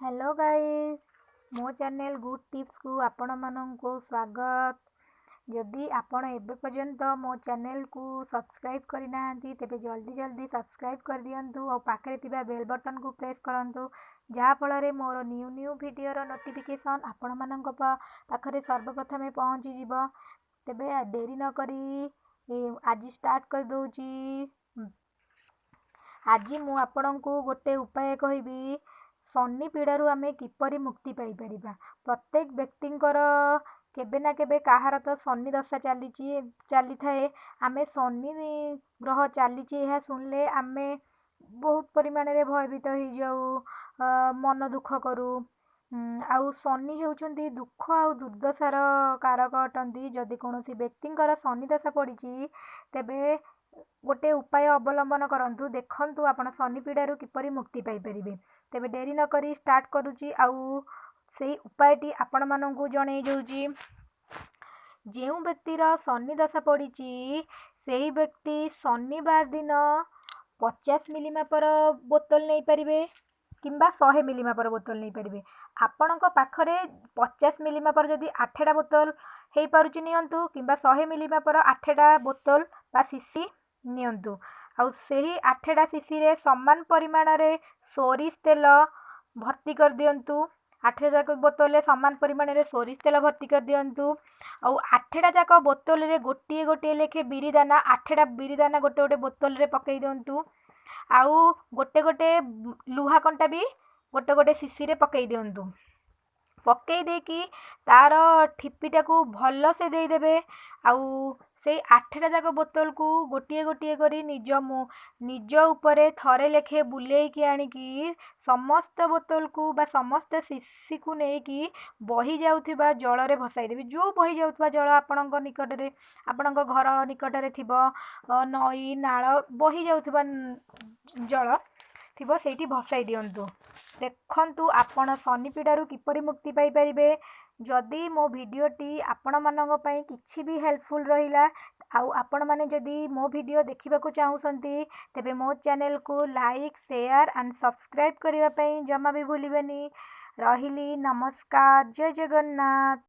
Hello guys, ମୋ channel good ଟିପ୍ସକୁ ଆପଣମାନଙ୍କୁ ସ୍ୱାଗତ। ଯଦି ଆପଣ ଏବେ ପର୍ଯ୍ୟନ୍ତ ମୋ ଚ୍ୟାନେଲ୍କୁ ସବସ୍କ୍ରାଇବ୍ କରିନାହାନ୍ତି, ତେବେ ଜଲ୍ଦି ଜଲ୍ଦି ସବସ୍କ୍ରାଇବ୍ କରିଦିଅନ୍ତୁ ଆଉ ପାଖରେ ଥିବା ବେଲ୍ ବଟନ୍କୁ ପ୍ରେସ୍ କରନ୍ତୁ, ଯାହାଫଳରେ ମୋର ନ୍ୟୁ ନ୍ୟୁ ଭିଡ଼ିଓର ନୋଟିଫିକେସନ୍ ଆପଣମାନଙ୍କ ପାଖରେ ସର୍ବପ୍ରଥମେ ପହଞ୍ଚିଯିବ। ତେବେ ଡେରି ନକରି ଆଜି ଷ୍ଟାର୍ଟ କରିଦେଉଛି। ଆଜି ମୁଁ ଆପଣଙ୍କୁ ଗୋଟେ ଉପାୟ କହିବି, ଶନି ପୀଡ଼ାରୁ ଆମେ କିପରି ମୁକ୍ତି ପାଇପାରିବା। ପ୍ରତ୍ୟେକ ବ୍ୟକ୍ତିଙ୍କର କେବେ ନା କେବେ କାହାର ତ ଶନି ଦଶା ଚାଲିଛି, ଚାଲିଥାଏ। ଆମେ ଶନି ଗ୍ରହ ଚାଲିଛି ଏହା ଶୁଣିଲେ ଆମେ ବହୁତ ପରିମାଣରେ ଭୟଭୀତ ହେଇଯାଉ, ମନ ଦୁଃଖ କରୁ। ଆଉ ଶନି ହେଉଛନ୍ତି ଦୁଃଖ ଆଉ ଦୁର୍ଦ୍ଦଶାର କାରକ ଅଟନ୍ତି। ଯଦି କୌଣସି ବ୍ୟକ୍ତିଙ୍କର ଶନି ଦଶା ପଡ଼ିଛି, ତେବେ ଗୋଟେ ଉପାୟ ଅବଲମ୍ବନ କରନ୍ତୁ, ଦେଖନ୍ତୁ ଆପଣ ଶନି ପୀଡ଼ାରୁ କିପରି ମୁକ୍ତି ପାଇପାରିବେ। ତେବେ ଡେରି ନକରି ଷ୍ଟାର୍ଟ କରୁଛି ଆଉ ସେଇ ଉପାୟଟି ଆପଣମାନଙ୍କୁ ଜଣେଇ ଦେଉଛି। ଯେଉଁ ବ୍ୟକ୍ତିର ଶନି ଦଶା ପଡ଼ିଛି, ସେହି ବ୍ୟକ୍ତି ଶନିବାର ଦିନ 50 ମିଲି ମାପର ବୋତଲ ନେଇପାରିବେ କିମ୍ବା 100 ମିଲି ମାପର ବୋତଲ ନେଇପାରିବେ। ଆପଣଙ୍କ ପାଖରେ 50 ମିଲି ମାପର ଯଦି 8ଟା ବୋତଲ ହେଇପାରୁଛି ନିଅନ୍ତୁ, କିମ୍ବା 100 ମିଲି ମାପର 8ଟା ବୋତଲ ବା ଶିଶି ନିଅନ୍ତୁ। ଆଉ ସେହି 8ଟା ଶିଶିରେ ସମାନ ପରିମାଣରେ ସୋରିଷ ତେଲ ଭର୍ତ୍ତି କରିଦିଅନ୍ତୁ। 8ଟା ଯାକ ବୋତଲରେ ସମାନ ପରିମାଣରେ ସୋରିଷ ତେଲ ଭର୍ତ୍ତି କରିଦିଅନ୍ତୁ। ଆଉ 8ଟା ଯାକ ବୋତଲରେ ଗୋଟିଏ ଗୋଟିଏ ଲେଖେ ବିରି ଦାନା, 8ଟା ବିରି ଦାନା ଗୋଟେ ଗୋଟେ ବୋତଲରେ ପକାଇ ଦିଅନ୍ତୁ। ଆଉ ଗୋଟେ ଗୋଟେ ଲୁହା କଣ୍ଟା ବି ଗୋଟେ ଗୋଟେ ଶିଶିରେ ପକାଇ ଦିଅନ୍ତୁ। ପକାଇ ଦେଇକି ତା'ର ଠିପିଟାକୁ ଭଲସେ ଦେଇଦେବେ। ଆଉ ସେଇ 8ଟା ଯାକ ବୋତଲକୁ ଗୋଟିଏ ଗୋଟିଏ କରି ନିଜ ଉପରେ ଥରେ ଲେଖେ ବୁଲେଇକି ଆଣିକି ସମସ୍ତ ବୋତଲକୁ ବା ସମସ୍ତ ଶିଶିକୁ ନେଇକି ବହି ଯାଉଥିବା ଜଳରେ ଭସାଇ ଦେବେ। ଯେଉଁ ବହି ଯାଉଥିବା ଜଳ ଆପଣଙ୍କ ନିକଟରେ, ଆପଣଙ୍କ ଘର ନିକଟରେ ଥିବ, ନଈ, ନାଳ, ବହି ଯାଉଥିବା ଜଳ ଥିବ, ସେଇଠି ଭସାଇ ଦିଅନ୍ତୁ। ଦେଖନ୍ତୁ ଆପଣ ଶନି ପୀଡ଼ାରୁ କିପରି ମୁକ୍ତି ପାଇପାରିବେ। ଯଦି ମୋ ଭିଡ଼ିଓଟି ଆପଣମାନଙ୍କ ପାଇଁ କିଛି ବି ହେଲ୍ପଫୁଲ୍ ରହିଲା ଆଉ ଆପଣମାନେ ଯଦି ମୋ ଭିଡ଼ିଓ ଦେଖିବାକୁ ଚାହୁଁଛନ୍ତି, ତେବେ ମୋ ଚ୍ୟାନେଲକୁ ଲାଇକ୍, ସେୟାର ଆଣ୍ଡ ସବସ୍କ୍ରାଇବ୍ କରିବା ପାଇଁ ଜମା ବି ଭୁଲିବେନି। ରହିଲି, ନମସ୍କାର, ଜୟ ଜଗନ୍ନାଥ।